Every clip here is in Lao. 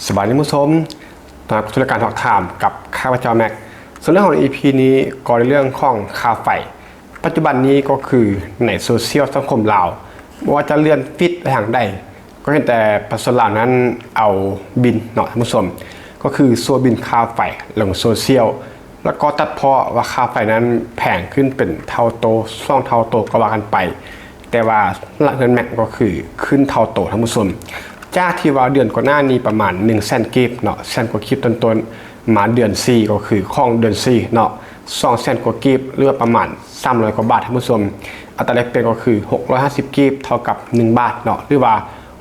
ສະບາຍດີທ່ານຜູ້ຊົມ, ຕ້ອນຮັບເຂົ້າສູ່ລາຍການ Talk Time ກັບຂ້າພະເຈົ້າແມັກ. ສ່ວນເລື່ອງຂອງ ອີ ພີ ນີ້ກໍໃນເລື່ອງຂອງຄ່າໄຟ. ປັດຈຸບັນນີ້ກໍຄືໃນໂຊຊຽວສັງຄົມລາວ ບໍ່ວ່າຈະເລື່ອນ Feed ໄປທາງໃດ ກໍເຫັນແຕ່ປະຊາຊົນລາວນັ້ນເອົາບິນເນາະທ່ານຜູ້ຊົມ, ກໍຄືໂຊບິນຄ່າໄຟລົງໂຊຊຽວ ແລ້ວກໍຕັດເພາະວ່າຄ່າໄຟນັ້ນແພງຂຶ້ນເປັນເທົ່າໂຕ ສອງເທົ່າໂຕກໍວ່າກັນໄປ. ແຕ່ວ່າຫຼັກເງິນແມັກກໍຄືຂຶ້ນເທົ່າໂຕທ່ານຜູ້ຊົມ, ຈາກທີ່ວ່າເດືອນກ່ອນໜ້ານີ້ປະມານໜຶ່ງແສນກີບເນາະ, ແສນກວ່າກີບຕົ້ນໆ, ມາເດືອນສີ່ ກໍຄືຂອງເດືອນສີ່ເນາະ ສອງແສນກວ່າກີບ ຫຼືວ່າປະມານສາມຮ້ອຍກວ່າບາດທ່ານຜູ້ຊົມ. ອັດຕາແລກປ່ຽນກໍຄືຫົກຮ້ອຍຫ້າສິບກີບເທົ່າກັບໜຶ່ງບາດເນາະ ຫຼືວ່າ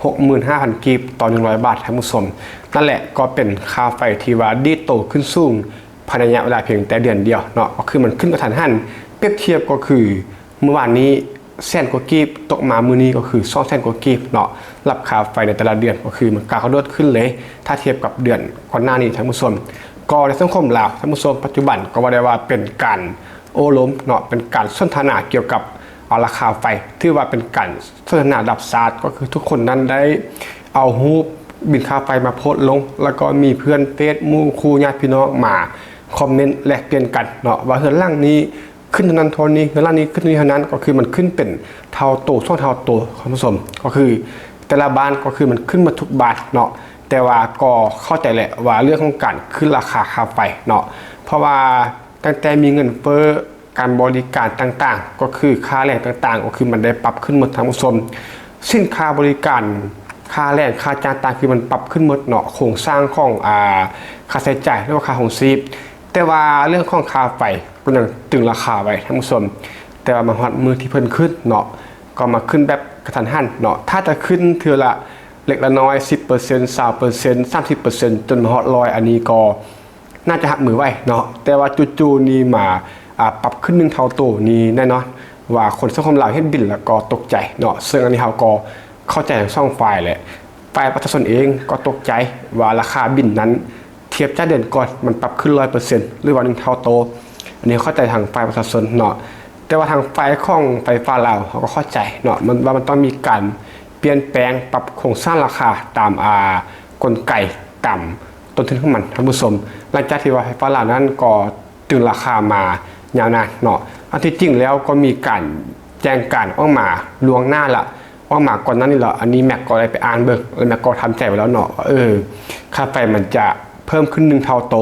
ຫົກໝື່ນຫ້າພັນກີບຕໍ່ໜຶ່ງຮ້ອຍບາດທ່ານຜູ້ຊົມ. ນັ້ນແຫຼະກໍເປັນຄ່າໄຟທີ່ວ່າດີດໂຕຂຶ້ນສູງ ພາຍໃນໄລຍະເວລາພຽງແຕ່ເດືອນດຽວເນາະ, ກໍຄືມັນຂຶ້ນກະທັນຫັນ. ປຽບທຽບກໍຄືມື້ວານນີ້ແສນກວ່າກີບ, ຕົກມາມື້ນີ້ກໍຄືສອງແສນກວ່າກີບເນາະ. ສຳລັບຄ່າໄຟໃນແຕ່ລະເດືອນກໍຄືມັນກ້າວກະໂດດຂຶ້ນເລີຍ ຖ້າທຽບກັບເດືອນກ່ອນໜ້ານີ້ທ່ານຜູ້ຊົມ. ກໍໃນສັງຄົມລາວທ່ານຜູ້ຊົມ ປັດຈຸບັນກໍວ່າໄດ້ວ່າເປັນການໂອ້ລົມເນາະ, ເປັນການສົນທະນາກ່ຽວກັບ ອາ ລາຄາໄຟ, ຖືວ່າເປັນການສົນທະນາລະດັບຊາດ, ກໍຄືທຸກຄົນນັ້ນໄດ້ເອົາຮູບບິນຄ່າໄຟມາໂພສລົງ ແລ້ວກໍມີເພື່ອນເຟສ ໝູ່ຄູ່ ຍາດພີ່ນ້ອງມາຄອມເມັນແລກປ່ຽນກັນເນາະ ວ່າເຮືອນຫຼັງນີ້ຂຶ້ນເທົ່ານັ້ນເທົ່ານີ້, ເຮືອນຫຼັງນີ້ຂຶ້ນເທົ່ານີ້ເທົ່ານັ້ນ, ກໍຄືມັນຂຶ້ນເປັນເທົ່າໂຕ ສອງເທົ່າໂຕທ່ານຜູ້ຊົມ. ກໍຄືແຕ່ລະບ້ານກໍຄືມັນຂຶ້ນໝົດທຸກບ້ານເນາະ, ແຕ່ວ່າກໍເຂົ້າໃຈແຫຼະວ່າເລື່ອງຂອງການຂຶ້ນລາຄາຄ່າໄຟເນາະ, ເພາະວ່າຕັ້ງແຕ່ມີເງິນເຟີ້ ການບໍລິການຕ່າງໆ ກໍຄືຄ່າແຮງຕ່າງໆ ກໍຄືມັນໄດ້ປັບຂຶ້ນໝົດທ່ານຜູ້ຊົມ. ສິນຄ້າບໍລິການ ຄ່າແຮງ ຄ່າຈ້າງຕ່າງ ຄືມັນປັບຂຶ້ນໝົດເນາະ, ໂຄງສ້າງຂອງ ອາ ຄ່າໃຊ້ຈ່າຍ ຫຼືວ່າຄ່າຄອງຊີບ. ແຕ່ວ່າເລື່ອງຂອງຄ່າໄຟກໍຍັງຕຶງລາຄາໄວ້ທ່ານຜູ້ຊົມ, ແຕ່ວ່າມາຮອດມື້ທີ່ເພິ່ນຂຶ້ນເນາະ ກໍມາຂຶ້ນແບບກະທັນຫັນເນາະ. ຖ້າຈະຂຶ້ນເທື່ອລະເລັກລະນ້ອຍ ສິບເປີເຊັນ ຊາວເປີເຊັນ ສາມສິບເປີເຊັນ ຈົນມາຮອດຮ້ອຍ ອັນນີ້ກໍ ໜ້າຈະຮັບມືໄວເນາະ, ແຕ່ວ່າຈູ່ໆນີ້ມາ ອາ ປັບຂຶ້ນໜຶ່ງເທົ່າໂຕນີ້ແນ່ນອນວ່າຄົນສັງຄົມລາວເຫັນບິນແລ້ວກໍຕົກໃຈເນາະ. ເຊິ່ງອັນນີ້ເຮົາກໍເຂົ້າໃຈທັງສອງຝ່າຍແຫຼະ, ຝ່າຍປະຊາຊົນເອງກໍຕົກໃຈວ່າລາຄາບິນນັ້ນທຽບຈາກເດືອນກ່ອນມັນປັບຂຶ້ນຮ້ອຍເປີເຊັນ ຫຼືວ່າໜຶ່ງເທົ່າໂຕ, ອັນນີ້ເຂົ້າໃຈທາງຝ່າຍປະຊາຊົນເນາະ. ແຕ່ວ່າທາງຝ່າຍຂອງໄຟຟ້າລາວເຮົາກໍເຂົ້າໃຈເນາະ, ມັນ ວ່າມັນຕ້ອງມີການປ່ຽນແປງ ປັບໂຄງສ້າງລາຄາຕາມ ອາ ກົນໄກ ຕາມ ຕົ້ນທຶນຂອງມັນທ່ານຜູ້ຊົມ. ຫຼັງຈາກທີ່ວ່າໄຟຟ້າລາວນັ້ນກໍຕຶງລາຄາມາຍາວນານເນາະ, ອັນທີ່ຈິງແລ້ວກໍມີການແຈ້ງການອອກມາລ່ວງໜ້າລະ ອອກມາກ່ອນໜ້ານີ້ລະ. ອັນນີ້ແມັກກໍໄດ້ໄປອ່ານເບິ່ງ ແລະ ແມັກກໍທຳໃຈໄວ້ແລ້ວເນາະ ວ່າ ເອີ ຄ່າໄຟມັນຈະເພີ່ມຂຶ້ນໜຶ່ງເທົ່າໂຕ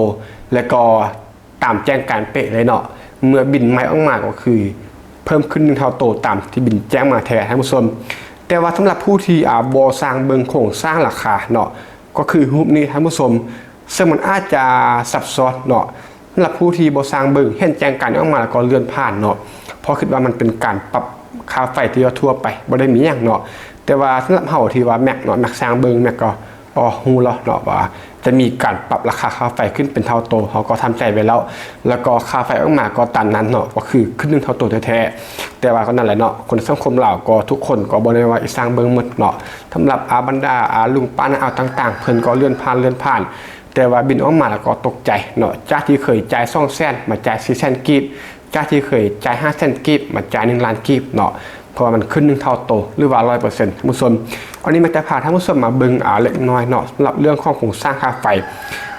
ແລະ ກໍຕາມແຈ້ງການເປະເລີຍເນາະ. ເມື່ອບິນໃໝ່ອອກມາກໍຄືເພີ່ມຂຶ້ນໜຶ່ງເທົ່າໂຕຕາມທີ່ບິນແຈ້ງມາແທ້ທ່ານຜູ້ຊົມ. ແຕ່ວ່າສຳລັບຜູ້ທີ່ ອາ ບໍ່ຊ່າງເບິ່ງໂຄງສ້າງລາຄາເນາະ ກໍຄືຮູບນີ້ທ່ານຜູ້ຊົມ, ເຊິ່ງມັນອາດຈະຊັບຊ້ອນເນາະ. ສຳລັບຜູ້ທີ່ບໍ່ຊ່າງເບິ່ງ ເຫັນແຈ້ງການອອກມາແລ້ວກໍເລື່ອນຜ່ານເນາະ, ເພາະຄິດວ່າມັນເປັນການປັບຄ່າໄຟທີ່ວ່າທົ່ວໄປ ບໍ່ໄດ້ມີຫຍັງເນາະ. ແຕ່ວ່າສຳລັບເຮົາທີ່ວ່າແມັກເນາະ ແມັກຊ່າງເບິ່ງ ແມັກກໍ ກໍຮູ້ແລ້ວເນາະວ່າຈະມີການປັບລາຄາຄ່າໄຟຂຶ້ນເປັນເທົ່າໂຕ, ເຮົາກໍທຳໃຈໄວ້ແລ້ວ. ແລ້ວກໍຄ່າໄຟອອກມາກໍຕາມນັ້ນເນາະ, ກໍຄືຂຶ້ນໜຶ່ງເທົ່າໂຕແທ້ໆ. ແຕ່ວ່າກໍນັ້ນແຫຼະເນາະ, ຄົນໃນສັງຄົມລາວກໍທຸກຄົນກໍບໍ່ໄດ້ວ່າອີ່ຊ່າງເບິ່ງໝົດເນາະ. ສຳລັບ ອາ ບັນດາ ອາ ລຸງປ້ານ້າອາຕ່າງໆ ເພິ່ນກໍເລື່ອນຜ່ານ ເລື່ອນຜ່ານ, ແຕ່ວ່າບິນອອກມາແລ້ວກໍຕົກໃຈເນາະ, ຈາກທີ່ເຄີຍຈ່າຍສອງແສນ ມາຈ່າຍສີ່ແສນກີບ, ຈາກທີ່ເຄີຍຈ່າຍຫ້າແສນກີບ ມາຈ່າຍໜຶ່ງລ້ານກີບເນາະ, ເພາະວ່າມັນຂຶ້ນໜຶ່ງເທົ່າໂຕ ຫຼືວ່າຮ້ອຍເປີເຊັນ ທ່ານຜູ້ຊົມ. ອັນນີ້ແມັກຈະພາທ່ານຜູ້ຊົມມາເບິ່ງ ອາ ເລັກນ້ອຍເນາະ, ສຳລັບເລື່ອງຂອງໂຄງສ້າງຄ່າໄຟ.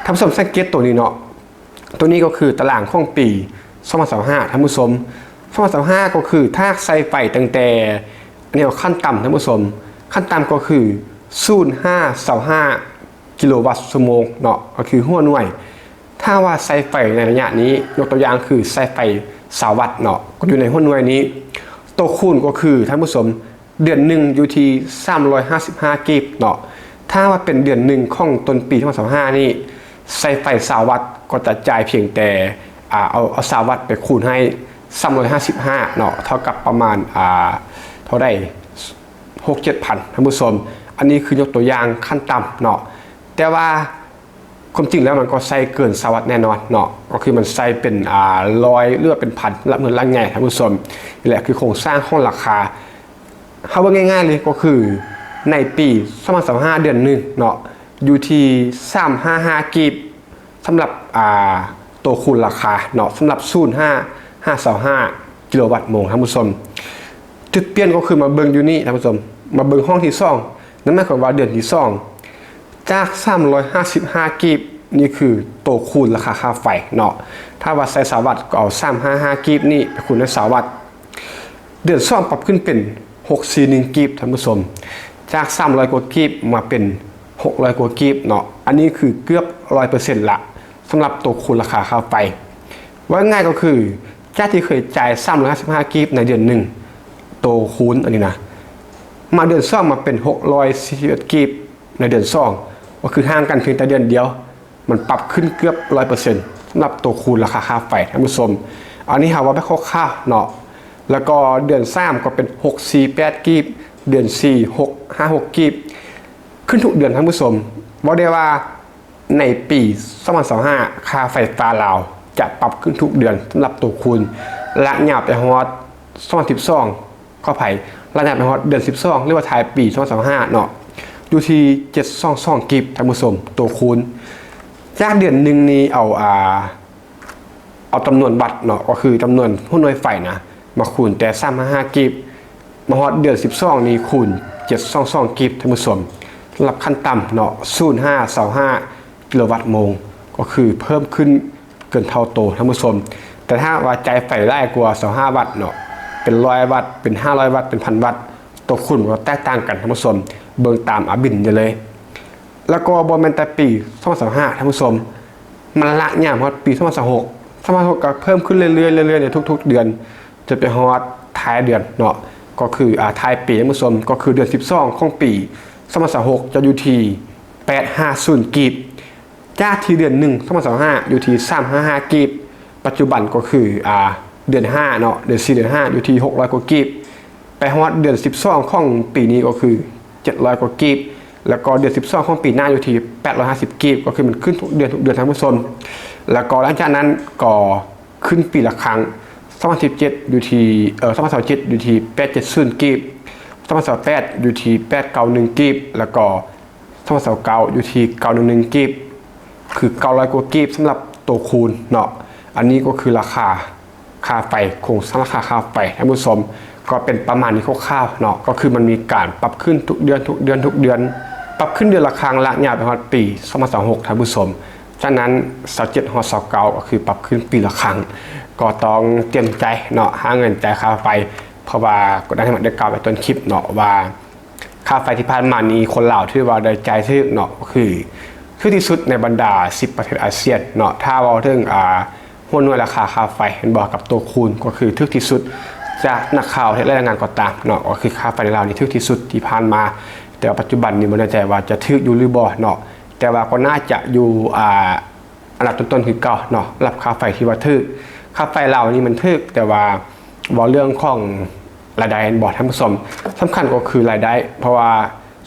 ທ່ານຜູ້ຊົມສັງເກດໂຕນີ້ເນາະ, ໂຕນີ້ກໍຄືຕາລາງຂອງປີສອງພັນຊາວຫ້າ ທ່ານຜູ້ຊົມ. ສອງພັນຊາວຫ້າ ກໍຄືຖ້າໃຊ້ໄຟຕັ້ງແຕ່ ອັນນີ້ເອົາຂັ້ນຕ່ຳທ່ານຜູ້ຊົມ, ຂັ້ນຕ່ຳກໍຄືສູນຫາຊາວຫ້າກິໂລວັດຊົ່ວໂມງເນາະ, ກໍຄືຫົວໜ່ວຍ. ຖ້າວ່າໃຊ້ໄຟໃນໄລຍະນີ້ ຍົກຕົວຢ່າງຄືໃຊ້ໄຟຊາວວັດເນາະ, ກໍຢູ່ໃນຫົວໜ່ວຍນີ້ ໂຕຄູນກໍຄືທ່ານຜູ້ຊົມ ເດືອນໜຶ່ງຢູ່ທີ່ສາມຮ້ອຍຫ້າສິບຫ້າກີບເນາະ. ຖ້າວ່າເປັນເດືອນໜຶ່ງຂອງຕົ້ນປີສອງພັນຊາວຫ້ານີ້ ໃຊ້ໄຟຊາວວັດກໍຈະຈ່າຍພຽງແຕ່ ອາ ເອົາ ເອົາຊາວວັດໄປຄູນໃຫ້ສາມຮ້ອຍຫ້າສິບຫ້າເນາະ, ເທົ່າກັບປະມານ ອາ ເທົ່າໃດ ຫົກເຈັດພັນ ທ່ານຜູ້ຊົມ. ອັນນີ້ຄືຍົກຕົວຢ່າງຂັ້ນຕ່ຳເນາະ, ແຕ່ວ່າ ຄວາມຈິງແລ້ວມັນກໍໃຊ້ເກີນຊາວວັດແນ່ນອນເນາະ, ກໍຄືມັນໃຊ້ເປັນ ອາ ຮ້ອຍ ຫຼືວ່າເປັນພັນ ສຳລັບເງິນຫຼັກໃຫຍ່ທ່ານຜູ້ຊົມ. ນີ້ແຫຼະຄືໂຄງສ້າງຂອງລາຄາ. ເຮົາເບິ່ງງ່າຍໆເລີຍ ກໍຄືໃນປີສອງພັນຊາວຫ້າເດືອນໜຶ່ງເນາະ ຢູ່ທີ່ສາມຮ້ອຍຫ້າສິບຫ້າກີບ ສຳລັບ ອາ ໂຕຄູນລາຄາເນາະ, ສຳລັບສູນຫາ ຫາຊາວຫ້າກິໂລວັດໂມງ ທ່ານຜູ້ຊົມ. ຈຸດປ່ຽນກໍຄືມາເບິ່ງຢູ່ນີ້ທ່ານຜູ້ຊົມ, ມາເບິ່ງຫ້ອງທີສອງ, ນັ້ນໝາຍຄວາມວ່າເດືອນທີສອງ ຈາກສາມຮ້ອຍຫ້າສິບຫ້າກີບ ນີ້ຄືໂຕຄູນລາຄາຄ່າໄຟເນາະ. ຖ້າວ່າໃຊ້ຊາວວັດ ກໍເອົາສາມຮ້ອຍຫ້າສິບຫ້າກີບນີ້ໄປຄູນໃນຊາວວັດ. ເດືອນສອງປັບຂຶ້ນເປັນຫົກສີ່ໜຶ່ງກີບ ທ່ານຜູ້ຊົມ, ຈາກສາມຮ້ອຍກວ່າກີບມາເປັນຫົກຮ້ອຍກວ່າກີບເນາະ. ອັນນີ້ຄືເກືອບຮ້ອຍເປີເຊັນລະ ສຳລັບໂຕຄູນລາຄາຄ່າໄຟ. ເວົ້າງ່າຍກໍຄື ຈາກທີ່ເຄີຍຈ່າຍສາມຮ້ອຍຫ້າສິບຫ້າກີບໃນເດືອນໜຶ່ງ ໂຕຄູນອັນນີ້ນະ ມາເດືອນສອງມາເປັນຫົກຮ້ອຍສີ່ສິບເອັດກີບໃນເດືອນສອງ ກໍຄືຫ່າງກັນພຽງແຕ່ເດືອນດຽວ ມັນປັບຂຶ້ນເກືອບຮ້ອຍເປີເຊັນ ສຳລັບໂຕຄູນລາຄາຄ່າໄຟ ທ່ານຜູ້ຊົມ. ອັນນີ້ເຮົາເວົ້າແບບຄ່າວໆເນາະ. ແລ້ວກໍເດືອນສາມກໍເປັນຫົກສີ່ແປດກີບ, ເດືອນສີ່ຫົກຫ້າຫົກກີບ, ຂຶ້ນທຸກເດືອນ ທ່ານຜູ້ຊົມ. ເວົ້າໄດ້ວ່າໃນປີສອງພັນຊາວຫ້າ ຄ່າໄຟຟ້າລາວຈະປັບຂຶ້ນທຸກເດືອນ ສຳລັບໂຕຄູນ ລາກຍາວໄປຮອດສອງພັນສິບສອງ ຂໍອະໄພ ລາກຍາວໄປຮອດເດືອນສິບສອງ ຫຼືວ່າທ້າຍປີສອງພັນຊາວຫ້າເນາະ ຢູ່ທີ່ເຈັດຮ້ອຍສອງກີບ ທ່ານຜູ້ຊົມ, ໂຕຄູນ. ຈາກເດືອນໜຶ່ງນີ້ເອົາ ອ່າ ເອົາຈຳນວນວັດເນາະ ກໍຄືຈຳນວນຫົວໜ່ວຍໄຟນະ ມາຄູນແຕ່ສາມຮ້ອຍຫ້າກິບ ມາຮອດເດືອນສິບສອງນີ້ຄູນເຈັດຮ້ອຍສອງກິບ ທ່ານຜູ້ຊົມ. ສຳລັບຂັ້ນຕ່ຳເນາະ ສູນຫາຊາວຫ້າກິໂລວັດໂມງ ກໍຄືເພີ່ມຂຶ້ນເກີນເທົ່າໂຕ ທ່ານຜູ້ຊົມ. ແຕ່ຖ້າວ່າຈ່າຍໄຟຫຼາຍກວ່າຊາວຫ້າວັດເນາະ ເປັນຮ້ອຍວັດ ເປັນຫ້າຮ້ອຍວັດ ເປັນພັນວັດ ໂຕຄູນມັນກໍແຕກຕ່າງກັນ ທ່ານຜູ້ຊົມ, ເບິ່ງຕາມ ອາ ບິນໄດ້ເລີຍ. ແລ້ວກໍບໍ່ແມ່ນແຕ່ປີສອງພັນຊາວຫ້າ ທ່ານຜູ້ຊົມ, ມັນລາກຍາວຮອດປີສອງພັນຊາວຫົກ ສອງພັນຊາວຫົກກໍເພີ່ມຂຶ້ນເລື້ອຍໆ ເລື້ອຍໆ ໃນທຸກໆເດືອນ ຈົນໄປຮອດທ້າຍເດືອນເນາະ ກໍຄື ອາ ທ້າຍປີ ທ່ານຜູ້ຊົມ, ກໍຄືເດືອນສິບສອງຂອງປີສອງພັນຊາວຫົກ ຈະຢູ່ທີ່ແປດຫ້າສູນກີບ. ຈາກທີ່ເດືອນໜຶ່ງ ສອງພັນຊາວຫ້າ ຢູ່ທີ່ສາມຮ້ອຍຫ້າກິບ, ປັດຈຸບັນກໍຄື ອາ ເດືອນຫ້າເນາະ ເດືອນສີ່ ເດືອນຫ້າ ຢູ່ທີ່ຫົກຮ້ອຍກວ່າກີບ, ໄປຮອດເດືອນສິບສອງຂອງປີນີ້ກໍຄືເຈັດຮ້ອຍກວ່າກີບ, ແລ້ວກໍເດືອນສິບສອງຂອງປີໜ້າຢູ່ທີ່ແປດຮ້ອຍຫ້າສິບກີບ, ກໍຄືມັນຂຶ້ນທຸກເດືອນ ທຸກເດືອນ ທ່ານຜູ້ຊົມ. ແລ້ວກໍຫຼັງຈາກນັ້ນກໍຂຶ້ນປີລະຄັ້ງ, ສອງພັນສິບເຈັດ ຢູ່ທີ່ ເອີ ສອງພັນຊາວເຈັດ ຢູ່ທີ່ແປດເຈັດສູນກີບ, ສອງພັນຊາວແປດ ຢູ່ທີ່ແປດເກົ້າໜຶ່ງກີບ, ແລ້ວກໍ ສອງພັນຊາວເກົ້າ ຢູ່ທີ່ເກົ້າໜຶ່ງໜຶ່ງກີບ ຄືເກົ້າຮ້ອຍກວ່າກີບ ສຳລັບໂຕຄູນເນາະ. ອັນນີ້ກໍຄືລາຄາຄ່າໄຟ, ໂຄງສ້າງລາຄາຄ່າໄຟ ທ່ານຜູ້ຊົມ, ກໍເປັນປະມານນີ້ຄ່າວໆເນາະ, ກໍຄືມັນມີການປັບຂຶ້ນທຸກເດືອນ ທຸກເດືອນ ທຸກເດືອນ, ປັບຂຶ້ນເດືອນລະຄັ້ງ ລາກຍາວໄປຮອດປີສອງພັນຊາວຫົກ ທ່ານຜູ້ຊົມ. ຈາກນັ້ນ ຊາວເຈັດຮອດຊາວເກົ້າ ກໍຄືປັບຂຶ້ນປີລະຄັ້ງ, ກໍຕ້ອງຕຽມໃຈເນາະ ຫາເງິນຈ່າຍຄ່າໄຟ, ເພາະວ່າກໍໄດ້ ໄດ້ກ່າວໄປຕົ້ນຄລິບເນາະວ່າ ຄ່າໄຟທີ່ຜ່ານມານີ້ ຄົນລາວຖືວ່າໄດ້ຈ່າຍຖືກເນາະ, ກໍຄືຖືກທີ່ສຸດໃນບັນດາສິບປະເທດອາຊຽນເນາະ. ຖ້າເວົ້າເຖິງ ອາ ຫົວໜ່ວຍລາຄາຄ່າໄຟແມ່ນບໍ່ ກັບຕົວຄູນ ກໍຄືຖືກທີ່ສຸດ. ຈາກນັກຂ່າວເຮັດລາຍງານກໍຕາມເນາະ, ກໍຄືຄ່າໄຟໃນລາວນີ້ຖືກທີ່ສຸດທີ່ຜ່ານມາ, ແຕ່ວ່າປັດຈຸບັນນີ້ບໍ່ແນ່ໃຈວ່າຈະຖືກຢູ່ຫຼືບໍ່ເນາະ, ແຕ່ວ່າກໍໜ້າຈະຢູ່ ອາ ອັນດັບຕົ້ນໆຄືເກົ່າເນາະ, ສຳລັບຄ່າໄຟທີ່ວ່າຖືກ. ຄ່າໄຟລາວນີ້ມັນຖືກ, ແຕ່ວ່າເວົ້າເລື່ອງຂອງລາຍໄດ້ແມ່ນບໍ່ທ່ານຜູ້ຊົມ? ສຳຄັນກໍຄືລາຍໄດ້, ເພາະວ່າ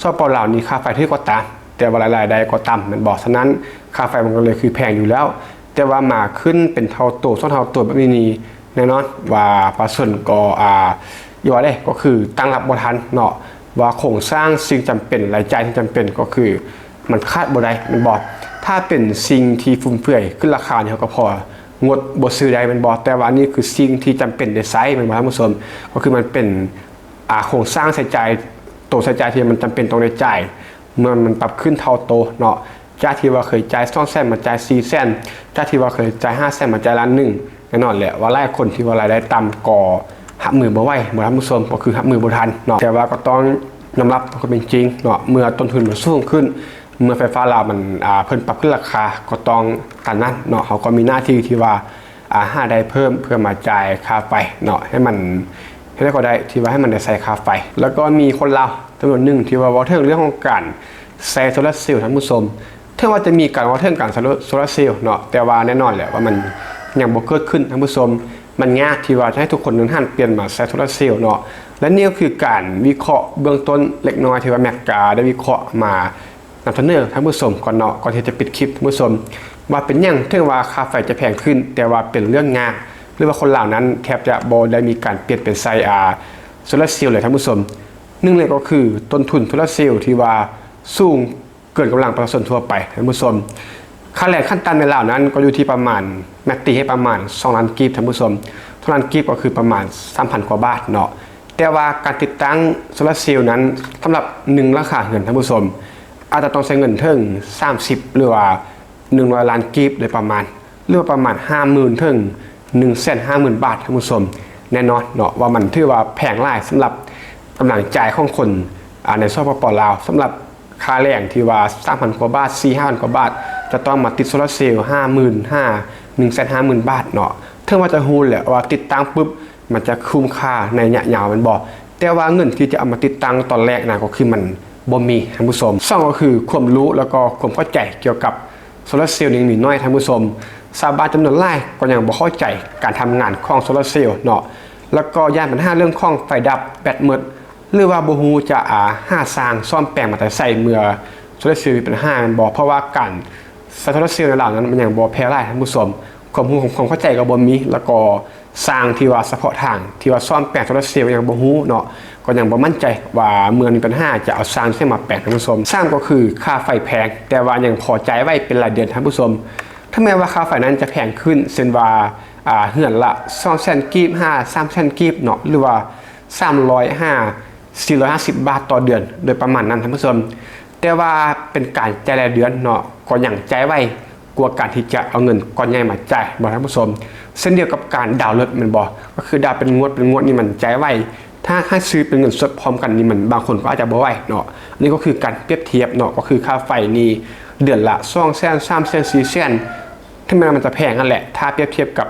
ສປປ ລາວນີ້ຄ່າໄຟຖືກກໍຕາມ, ແຕ່ວ່າລາຍ ລາຍໄດ້ກໍຕ່ຳແມ່ນບໍ່? ສະນັ້ນ ຄ່າໄຟມັນກໍເລີຍຄືແພງຢູ່ແລ້ວ, ແຕ່ວ່າມາຂຶ້ນເປັນເທົ່າໂຕ ສອງເທົ່າໂຕແບບນີ້ນີ້ ແນ່ນອນວ່າປະຊາຊົນກໍ ອາ ຢ່າວ່າເດ້ ກໍຄືຕັ້ງຮັບບໍ່ທັນເນາະ, ວ່າໂຄງສ້າງສິ່ງຈຳເປັນ ລາຍຈ່າຍທີ່ຈຳເປັນ ກໍຄືມັນຂາດບໍ່ໄດ້ແມ່ນບໍ່? ຖ້າເປັນສິ່ງທີ່ຟຸມເຟືອຍຂຶ້ນລາຄານີ້ ເຮົາກໍພໍງົດບໍ່ຊື້ໄດ້ແມ່ນບໍ່? ແຕ່ວ່າອັນນີ້ຄືສິ່ງທີ່ຈຳເປັນໄດ້ໃຊ້ແມ່ນບໍ່ທ່ານຜູ້ຊົມ? ກໍຄືມັນເປັນ ອາ ໂຄງສ້າງໃຊ້ຈ່າຍ, ໂຕໃຊ້ຈ່າຍທີ່ມັນຈຳເປັນຕ້ອງໄດ້ຈ່າຍ ເມື່ອມັນປັບຂຶ້ນເທົ່າໂຕເນາະ, ຈາກທີ່ວ່າເຄີຍຈ່າຍສອງແສນ ມາຈ່າຍສີ່ແສນ, ຈາກທີ່ວ່າເຄີຍຈ່າຍຫ້າແສນ ມາຈ່າຍລ້ານໜຶ່ງ. ແນ່ນອນແຫຼະວ່າຫຼາຍຄົນທີ່ວ່າລາຍໄດ້ຕ່ຳກໍຮັບມືບໍ່ໄຫວ ບໍ່ທ່ານຜູ້ຊົມ, ກໍຄືຮັບມືບໍ່ທັນເນາະ. ແຕ່ວ່າກໍຕ້ອງຍອມຮັບຄວາມເປັນຈິງເນາະ, ເມື່ອຕົ້ນທຶນມັນສູງຂຶ້ນ, ເມື່ອໄຟຟ້າລາວມັນ ອາ ເພິ່ນປັບຂຶ້ນລາຄາ ກໍຕ້ອງຕາມນັ້ນເນາະ, ເຮົາກໍມີໜ້າທີ່ທີ່ວ່າ ອາ ຫາໄດ້ເພີ່ມເພື່ອມາຈ່າຍຄ່າໄຟເນາະ, ໃຫ້ມັນ ເຮັດໃດກໍໄດ້ທີ່ວ່າໃຫ້ມັນໄດ້ໃຊ້ຄ່າໄຟ. ແລ້ວກໍມີຄົນລາວຈຳນວນໜຶ່ງທີ່ວ່າເວົ້າເຖິງເລື່ອງຂອງການໃຊ້ໂຊລາເຊວ ທ່ານຜູ້ຊົມ. ເຖິງວ່າຈະມີການເວົ້າເຖິງການໃຊ້ໂຊລາເຊວເນາະ, ແຕ່ວ່າແນ່ນອນແຫຼະວ່າມັນຍັງບໍ່ເກີດຂຶ້ນ ທ່ານຜູ້ຊົມ. ມັນຍາກທີ່ວ່າຈະໃຫ້ທຸກຄົນນັ້ນຫັນປ່ຽນມາໃຊ້ໂຊລາເຊວເນາະ. ແລະນີ້ກໍຄືການວິເຄາະເບື້ອງຕົ້ນເລັກນ້ອຍ ທີ່ວ່າແມັກກາໄດ້ວິເຄາະມາ ນຳສະເໜີທ່ານຜູ້ຊົມກ່ອນເນາະ, ກ່ອນທີ່ຈະປິດຄລິບທ່ານຜູ້ຊົມ, ວ່າເປັນຫຍັງເຖິງວ່າຄ່າໄຟຈະແພງຂຶ້ນ ແຕ່ວ່າເປັນເລື່ອງຍາກ ຫຼືວ່າຄົນລາວນັ້ນແທບຈະບໍ່ໄດ້ມີການປ່ຽນເປັນໃຊ້ ອາ ໂຊລາເຊວເລີຍທ່ານຜູ້ຊົມ. ໜຶ່ງເລີຍກໍຄືຕົ້ນທຶນໂຊລາເຊວທີ່ວ່າສູງເກີນກຳລັງປະຊາຊົນທົ່ວໄປທ່ານຜູ້ຊົມ. ຄ່າແຮງຂັ້ນຕ່ຳໃນລາວນັ້ນກໍຢູ່ທີ່ປະມານ ແມັກຕີໃຫ້ປະມານສອງລ້ານກີບທ່ານຜູ້ຊົມ, ສອງລ້ານກີບກໍຄືປະມານສາມພັນກວ່າບາດເນາະ. ແຕ່ວ່າການຕິດຕັ້ງໂຊລາເຊວນັ້ນ ສຳລັບໜຶ່ງຫຼັງຄາເຮືອນທ່ານຜູ້ຊົມ, ອາດຈະຕ້ອງໃຊ້ເງິນເຖິງສາມສິບ ຫຼືວ່າໜຶ່ງຮ້ອຍລ້ານກີບໂດຍປະມານ ຫຼືວ່າປະມານຫ້າໝື່ນເຖິງໜຶ່ງແສນຫ້າໝື່ນບາດ ທ່ານຜູ້ຊົມ. ແນ່ນອນເນາະວ່າມັນຖືວ່າແພງຫຼາຍສຳລັບກຳລັງຈ່າຍຂອງຄົນ ອາ ໃນ ສປປ ລາວ. ສຳລັບຄ່າແຮງທີ່ວ່າສາມພັນກວ່າບາດ ສີ່ຫ້າພັນກວ່າບາດ ຈະຕ້ອງມາຕິດໂຊລາເຊວຫ້າໝື່ນ ຫາໜຶ່ງແສນຫ້າໝື່ນບາດເນາະ. ເຖິງວ່າຈະຮູ້ແຫຼະວ່າຕິດຕັ້ງປຶບ ມັນຈະຄຸ້ມຄ່າໃນໄລຍະຍາວແມ່ນບໍ່? ແຕ່ວ່າເງິນທີ່ຈະເອົາມາຕິດຕັ້ງຕອນແລກນະ ກໍຄືມັນບໍ່ມີ ທ່ານຜູ້ຊົມ. ສອງ ກໍຄືຄວາມຮູ້ ແລ້ວກໍຄວາມເຂົ້າໃຈກ່ຽວກັບໂຊລາເຊວຍັງມີໜ້ອຍ ທ່ານຜູ້ຊົມ. ຊາວບ້ານຈຳນວນຫຼາຍກໍຍັງບໍ່ເຂົ້າໃຈການທຳງານຂອງໂຊລາເຊວເນາະ ແລ້ວກໍຢ້ານບັນຫາເລື່ອງຂອງໄຟດັບ ແບັດໝົດ ຫຼືວ່າບໍ່ຮູ້ຈະ ອາ ຫາຊ່າງສ້ອມແປງມາແຕ່ໃສເມື່ອໂຊລາເຊວມີບັນຫາແມ່ນບໍ່? ເພາະວ່າການໃຊ້ໂຊລາເຊວໃນລາວນັ້ນ ມັນຍັງບໍ່ແຜ່ຫຼາຍ ທ່ານຜູ້ຊົມ. ຄວາມຮູ້ ຄວາມເຂົ້າໃຈກໍບໍ່ມີ ແລ້ວກໍ ຊ່າງທີ່ວ່າສະເພາະທາງທີ່ວ່າສ້ອມແປງໂຊລາເຊວຍັງບໍ່ຮູ້ເນາະ ກໍຍັງບໍ່ໝັ້ນໃຈວ່າເມື່ອມີບັນຫາຈະເອົາຊ່າງທີ່ໃສມາແປງ ທ່ານຜູ້ຊົມ. ສາມ ກໍຄືຄ່າໄຟແພງ ແຕ່ວ່າຍັງພໍຈ່າຍໄຫວເປັນລາຍເດືອນ ທ່ານຜູ້ຊົມ. ເຖິງແມ່ນວ່າຄ່າໄຟນັ້ນຈະແພງຂຶ້ນ ເຊັ່ນວ່າ ອາ ເຮືອນລະສອງແສນກີບ ຫາສາມແສນກີບເນາະ ຫຼືວ່າສາມຮ້ອຍ ຫາສີ່ຮ້ອຍຫ້າສິບບາດຕໍ່ເດືອນ ໂດຍປະມານນັ້ນ ທ່ານຜູ້ຊົມ. ແຕ່ວ່າເປັນການຈ່າຍລາຍເດືອນເນາະ ກໍຍັງຈ່າຍໄຫວ ກວ່າການທີ່ຈະເອົາເງິນກ້ອນໃຫຍ່ມາຈ່າຍ ບໍ່ ທ່ານຜູ້ຊົມ. ເຊັ່ນດຽວກັບການດາວລົດແມ່ນບໍ່? ກໍຄືດາວເປັນງວດເປັນງວດນີ້ມັນຈ່າຍໄວ, ຖ້າໃຫ້ຊື້ເປັນເງິນສົດພ້ອມກັນນີ້ ມັນບາງຄົນກໍອາດຈະບໍ່ໄຫວເນາະ. ອັນນີ້ກໍຄືການປຽບທຽບເນາະ, ກໍຄືຄ່າໄຟນີ້ເດືອນລະສອງແສນ ສາມແສນ ສີ່ແສນ ເຖິງແມ່ນວ່າມັນຈະແພງຫັ້ນແຫຼະ ຖ້າປຽບທຽບກັບ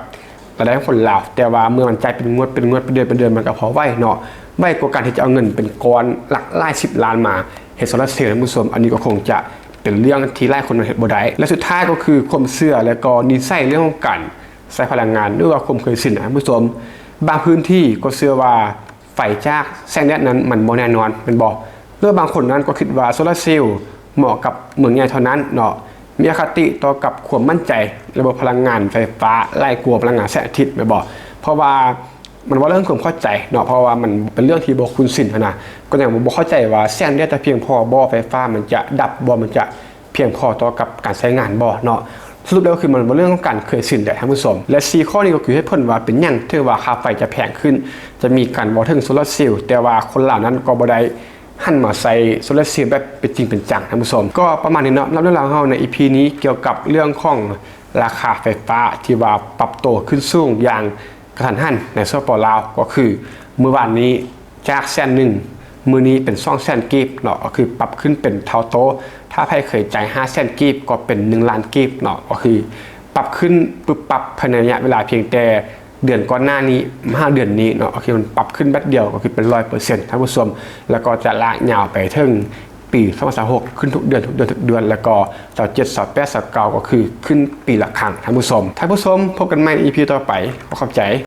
ລາຍໄດ້ຂອງຄົນລາວ, ແຕ່ວ່າເມື່ອມັນຈ່າຍເປັນງວດເປັນງວດ ເປັນເດືອນເປັນເດືອນ ມັນກໍພໍໄຫວເນາະ, ໄຫວກວ່າການທີ່ຈະເອົາເງິນເປັນກ້ອນຫຼັກຫຼາຍສິບລ້ານມາ ເຮັດໂຊລາເຊວ ທ່ານຜູ້ຊົມ. ອັນນີ້ກໍຄົງຈະເປັນເລື່ອງທີ່ຫຼາຍຄົນເຮັດບໍ່ໄດ້ ແລະ ສຸດທ້າຍກໍຄືຄວາມເຊື່ອ ແລະ ກໍນິໄສເລື່ອງຂອງການໃຊ້ພະລັງງານ ຫຼືວ່າຄວາມເຄີຍຊິນ ທ່ານຜູ້ຊົມ. ບາງພື້ນທີ່ກໍເຊື່ອວ່າໄຟຈາກແສງແດດນັ້ນມັນບໍ່ແນ່ນອນ ແມ່ນບໍ່? ຫຼືວ່າບາງຄົນນັ້ນກໍຄິດວ່າໂຊລາເຊວເໝາະກັບເມືອງໃຫຍ່ເທົ່ານັ້ນເນາະ, ມີອະຄະຕິຕໍ່ກັບຄວາມໝັ້ນໃຈລະບົບພະລັງງານໄຟຟ້າຫຼາຍກວ່າພະລັງງານແສງອາທິດ ແມ່ນບໍ່? ເພາະວ່າ ມັນເວົ້າເລື່ອງຄວາມເຂົ້າໃຈເນາະ, ເພາະວ່າມັນເປັນເລື່ອງທີ່ບໍ່ຄຸ້ນຊິນຫັ້ນນະ, ກໍຍັງບໍ່ເຂົ້າໃຈວ່າແສງແດດຈະພຽງພໍບໍ່, ໄຟຟ້າມັນຈະດັບບໍ່, ມັນຈະພຽງພໍຕໍ່ກັບການໃຊ້ງານບໍ່ເນາະ. ສະຫຼຸບແລ້ວຄືມັນເວົ້າເລື່ອງຂອງການເຄີຍຊິນແຫຼະ ທ່ານຜູ້ຊົມ. ແລະ ສີ່ຂໍ້ນີ້ກໍຄືເຫດຜົນວ່າເປັນຫຍັງເຖິງວ່າຄ່າໄຟຈະແພງຂຶ້ນ, ຈະມີການເວົ້າເຖິງໂຊລາເຊວ, ແຕ່ວ່າຄົນລາວນັ້ນກໍບໍ່ໄດ້ຫັນມາໃຊ້ໂຊລາເຊວແບບເປັນຈິງເປັນຈັງ ທ່ານຜູ້ຊົມ. ກໍປະມານນີ້ເນາະ, ນຳເລື່ອງລາວເຮົາໃນ ອີ ພີ ນີ້ ກ່ຽວກັບເລື່ອງຂອງລາຄາໄຟຟ້າທີ່ວ່າປັບໂຕຂຶ້ນສູງຢ່າງ ກະທັນຫັນໃນ ສປປ ລາວ ກໍຄືມື້ວານນີ້ຈາກແສນໜຶ່ງ ມື້ນີ້ເປັນສອງແສນກີບເນາະ, ກໍຄືປັບຂຶ້ນເປັນເທົ່າໂຕ. ຖ້າໃຜເຄີຍຈ່າຍຫ້າແສນກີບ ກໍເປັນໜຶ່ງລ້ານກີບເນາະ, ກໍຄືປັບຂຶ້ນປຶບປັບພາຍໃນໄລຍະເວລາພຽງແຕ່ເດືອນກ່ອນໜ້ານີ້ມາຫາເດືອນນີ້ເນາະ, ກໍຄືມັນປັບຂຶ້ນແບບດຽວ ກໍຄືເປັນຮ້ອຍເປີເຊັນ ທ່ານຜູ້ຊົມ, ແລ້ວກໍຈະລາກຍາວໄປເຖິງ ປີສອງພັນຊາວຫົກ ຂຶ້ນທຸກເດືອນ ທຸກເດືອນ ທຸກເດືອນ, ແລ້ວກໍຊາວເຈັດ ຊາວແປດ ຊາວເກົ້າ ກໍຄືຂຶ້ນປີລະຄັ້ງ ທ່ານຜູ້ຊົມ. ທ່ານຜູ້ຊົມ ພົບກັນໃໝ່ໃນ ອີ ພີ ຕໍ່ໄປ. ຂໍຂອບໃຈ.